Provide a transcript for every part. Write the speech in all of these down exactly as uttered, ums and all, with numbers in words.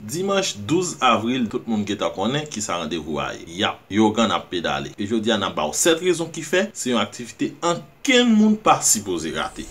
Dimanch douz avril, tout moun gentan konnen ki sa randevou a ye. Yap, Yogann ap pedale. E jodi a, n ap ba w sèt rezon ki fè se yon aktivite ankenn moun pa sipoze rate.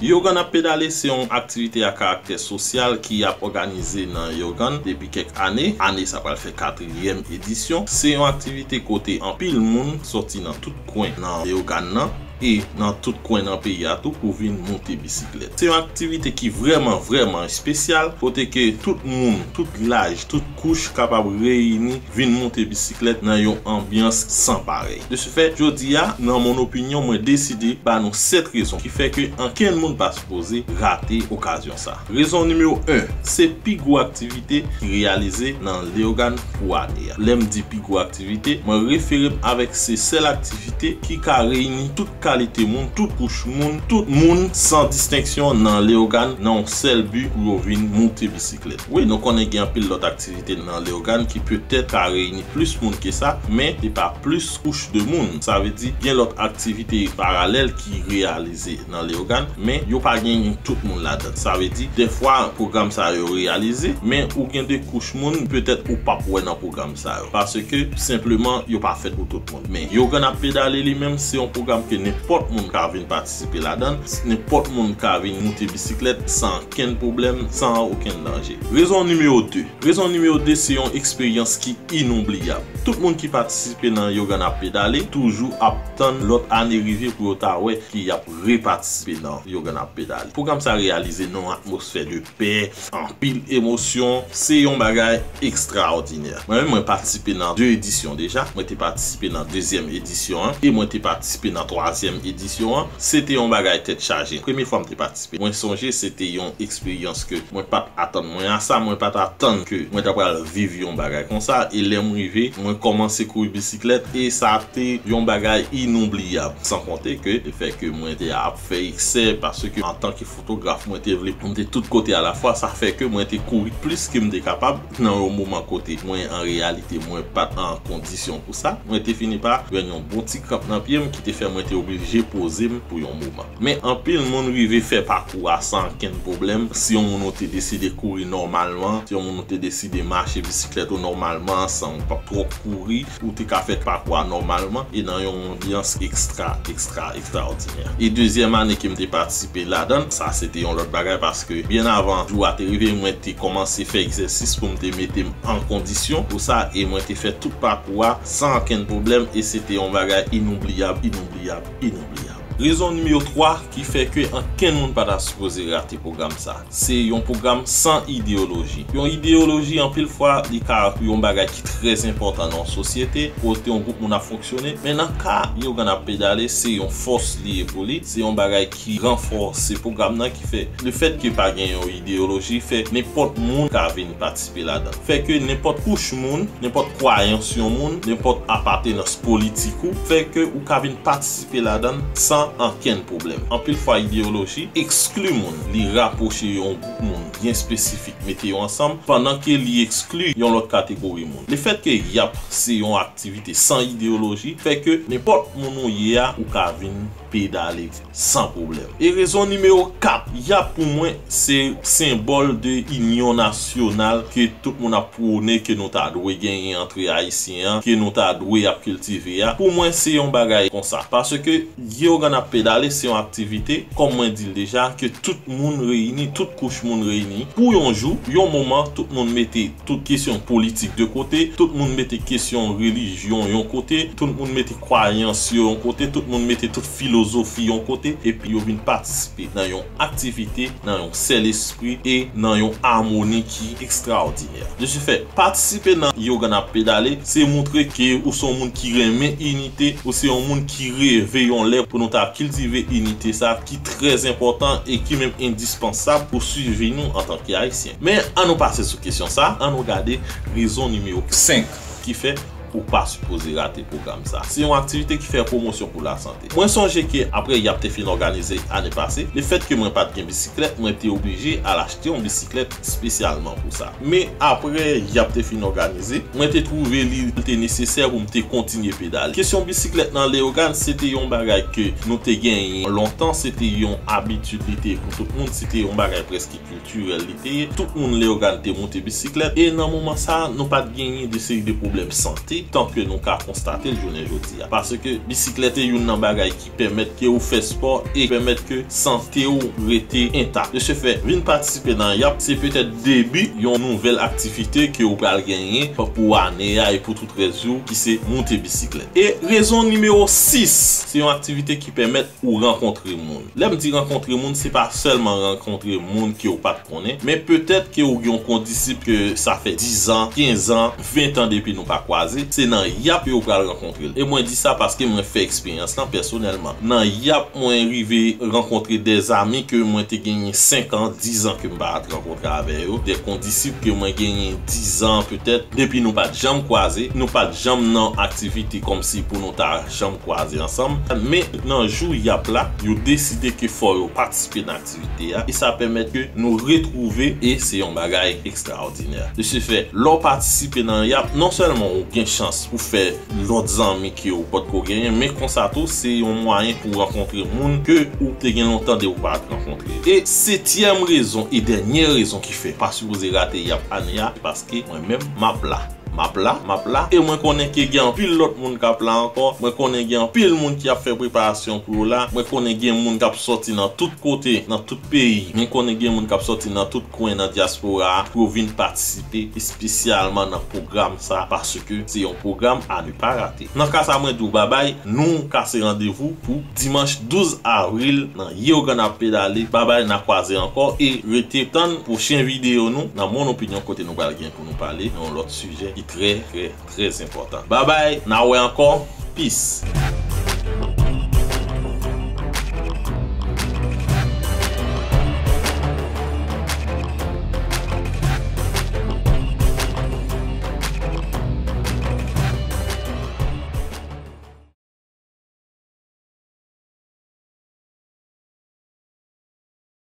Yogann ap pedale se yon aktivite a karaktè sosyal ki ap òganize nan Yogann depi kèk ane. Ane sa pral fè katriyèm edisyon. Se yon aktivite kote anpil moun sòti nan tout kwen nan Yogann nan e nan tout kwen nan peyi a tou pou vin moute bisiklèt. Se yon aktivite ki vrèman, vrèman espesyal, kote ke tout moun, tout laj, tout kouch kapab reyini vin moute bisiklèt nan yon anbyans san parèy. De ce fait, jodi a, nan mon opinyon, mwen deside ba nou sèt rezon ki fè ke ankenn moun pa sipoze rate okazyon sa. Rezon nimewo en, se pi gwo aktivite ki reyalize nan Leyogàn pou ane a. Lè m di pi gwo aktivite, mwen refere m avèk se sèl aktivite ki ka reyini tout kalite moun, tout kouch moun, tout moun san distenksyon nan Leyogàn nan yon sèl bi pou yo vin moute bisiklèt. Wi, nou konnen gen anpil lòt aktivite nan Leyogàn ki petèt ka reyini plis moun ke sa, men se pa plis kouch de moun. Sa vle di, gen lòt aktivite paralèl ki reyalize nan Leyogàn, men yo pa gen tout moun ladan. Sa vle di, dèfwa pwogram sa yo reyalize, men ou gen de kouch moun, petèt ou p ap wè nan pwogram sa yo. Paske, senpleman, yo pa fèt pou tout moun. Men, Yogann ap pedale li menm, se yon pwogram ke nenpòt moun ka vin patisipe ladan, nenpòt moun ka vin moute bisiklèt san okenn pwoblèm, san okenn danje. Rezon nimewo de. Rezon nimewo de, se yon eksperyans ki inoubliyab. Tout moun ki patisipe nan Yogann ap pedale, toujou ap tann lòt ane rive pou yo ta wè ki y ap repatisipe nan Yogann ap pedale. Pwogram sa reyalize nan yon atmosfè de pè, anpil emosyon. Se yon bagay ekstraòdinè. Mwen menm, mwen patisipe nan de edisyon deja. Mwen te patisipe nan dezyèm edisyon an e mwen te patisipe nan twazyèm edisyon an. Se te yon bagay tèt chaje. Premye fwa m te patisipe. Mwen sonje se te yon eksperyans ke mwen pa t atann mwen a sa. Mwen pa t atann ke mwen ta pral viv yon bagay konsa. E lè m rive, mwen kòmanse kouri bisiklèt e sa te yon bagay inoubliyab. San konte ke le fè ke mwen te ap fè eksè, paske antanke fotograf, mwen te vle pou m te tout kote alafwa, sa fè ke mwen te kouri plis ke m te kapab nan yon moman kote mwen, an reyalite, mwen pa t an kondisyon pou sa. Mwen te fini pa jwenn yon bon ti kranp nan pye m ki te fè mwen te oblije poze m pou yon moman. Men anpil moun rive fè pakou a san okenn pwoblèm. Si yon moun ou te deside kouri nòmalman, si yon moun ou te deside mache bisiklèt ou nòmalman san w pa twòp kouri, ou te ka fè pakou a nòmalman e nan yon anbyans ekstra, ekstra, ekstraòdinè. E dezyèm ane ke m te patisipe ladan l, sa se te yon lòt bagay paske byen avan jou a te rive, mwen te kòmanse fè egzèsis pou m te mete m an kondisyon pou sa e mwen te fè tout pakou a san okenn pwoblèm e se te yon bagay inoubliyab, inoubliyab, inoubliyab. Rezon nimewo twa ki fè ke ankenn moun pa ta sipoze rate pwogram sa. Se yon pwogram san ideyoloji. Yon ideyoloji, anpil fwa, li ka yon bagay ki trè enpòtan nan yon sosyete, kote yon gwoup moun ap fonksyone. Men nan ka Yogann ap pedale, se yon fòs li ye pou li. Se yon bagay ki ranfòse pwogram nan, ki fè, le fèt ke pa gen yon ideyoloji, fè nenpòt moun ka vin patisipe ladan. Fè ke nenpòt kouch moun, nenpòt kwayans yon moun, nenpòt apatenans politik ou, fè ke ou ka vin patisipe ladan san ankenn pwoblèm. Anpil fwa, ideyoloji ekskli moun, li rapwoche yon gwoup moun byen espesifik, mete yo ansanm, pandan ke li ekskli yon lòt kategori moun. Le fèt ke yap se yon aktivite san ideyoloji, fè ke nenpòt moun ou ye a, ou ka vin pedale san pwoblèm. E rezon nimewo kat, yap pou mwen se senbòl de inyon nasyonal ke tout moun ap pwone ke nou ta dwe genyen antre Ayisyen an, ke nou ta dwe ap kiltive a. Pou mwen, se yon bagay konsa. Paske Yogann ap pedale se yon aktivite, kòm mwen di l deja, ke tout moun reyini, tout kouch moun reyini. Pou yon jou, yon moman, tout moun mete tout kesyon politik de kote, tout moun mete kesyon relijyon yon kote, tout moun mete kwayans yo yon kote, tout moun mete tout filozofi yon kote, epi yo vin patisipe nan yon aktivite, nan yon sèl espri e nan yon amoni ki ekstraòdinè. De ce fait, patisipe nan Yogann ap pedale, se montre ke ou se yon moun ki renmen inite, ou se yon moun ki reve yon lè pou nou ta kiltive inite sa ki trè enpòtan e ki menm endispansab pou sivi nou antanke Ayisyen. Men, ann nou pase sou kesyon sa, ann nou gade rezon nimewo senk ki fè Ou pa sipoze rate pwogram sa. Se yon aktivite ki fè pwomosyon pou lasante. Mwen sonje ke apre YAP te fin òganize ane pase, lefètke mwen pa t gen bisiklèt, mwen te oblije al achte yon bisiklèt espesyalman pou sa. Men apre YAP te fin òganize, mwen te twouve li te nesesè pou m te kontinye pedale. Kesyon bisiklèt nan Leyogàn, se te yon bagay ke nou te genyen lontan, se te yon abitid li te ye pou tout moun, se te yon bagay prèske kiltirèl li te ye. Tout moun Leyogàn te moute bisiklèt e nan moman sa a, nou pa t genyen de seri de pwoblèm sante tan ke nou ka konstate l jounen jodi a. Paske bisiklèt se youn nan bagay ki pèmèt ke ou fè spò e pèmèt ke sante w rete entak. De ce fait, vin patisipe nan YAP, se petèt debi yon nouvèl aktivite ke ou pral genyen pou ane a e pou tout rès jou, ki se moute bisiklèt. E rezon nimewo sis, se yon aktivite ki pèmèt ou rankontre moun. Lè m di rankontre moun, se pa sèlman rankontre moun ke ou pa t konnen, men petèt ke ou gen yon kondisip ke sa fè diz an, kenz an, ven tan depi nou pa kwaze, se nan YAP ke ou pral rankontre l. E mwen di sa paske mwen fè eksperyans lan pèsonèlman. Nan YAP, mwen rive rankontre de zanmi ke mwen te genyen senk an, diz an ke m pa t rankontre avè yo, de kondisip ke mwen genyen diz an petèt, depi nou pa t janm kwaze, nou pa t janm nan aktivite kòmsi pou nou ta janm kwaze ansanm. Men nan jou YAP la, yo deside ke fò yo patisipe nan aktivite a, e sa pèmèt ke nou retwouve, e se yon bagay ekstraòdinè. De ce fait, lè w patisipe nan YAP, non sèlman ou gen chans pou fè lòt zanmi ke ou potko genyen, men konsa tou, se yon mwayen pou rankontre moun ke ou te gen lontan de ou pa t rankontre. E setyèm rezon e dènyè rezon ki fè pa sipoze rate YAP ane a, se paske mwen menm, m ap la. M ap la, m ap la, e mwen konnen ke gen anpil lòt moun k ap la ankò. Mwen konnen gen anpil moun ki ap fè preparasyon pou yo la. Mwen konnen gen moun k ap sòti nan tout kote, nan tout peyi. Mwen konnen gen moun k ap sòti nan tout kwen nan dyaspora a pou yo vin patisipe espesyalman nan pwogram sa, paske se yon pwogram à ne pas rater. Nan ka sa, mwen di w babay, nou kase randevou pou dimanch douz avril nan Ye Ogan ap pedale. Babay, n a kwaze ankò e rete tann pwochen videyo nou nan Mon Opinyon, kote nou pral gen pou nou pale yon lòt sijè ki trè, trè, trè enpòtan. Babay, n a wè ankò. Peace.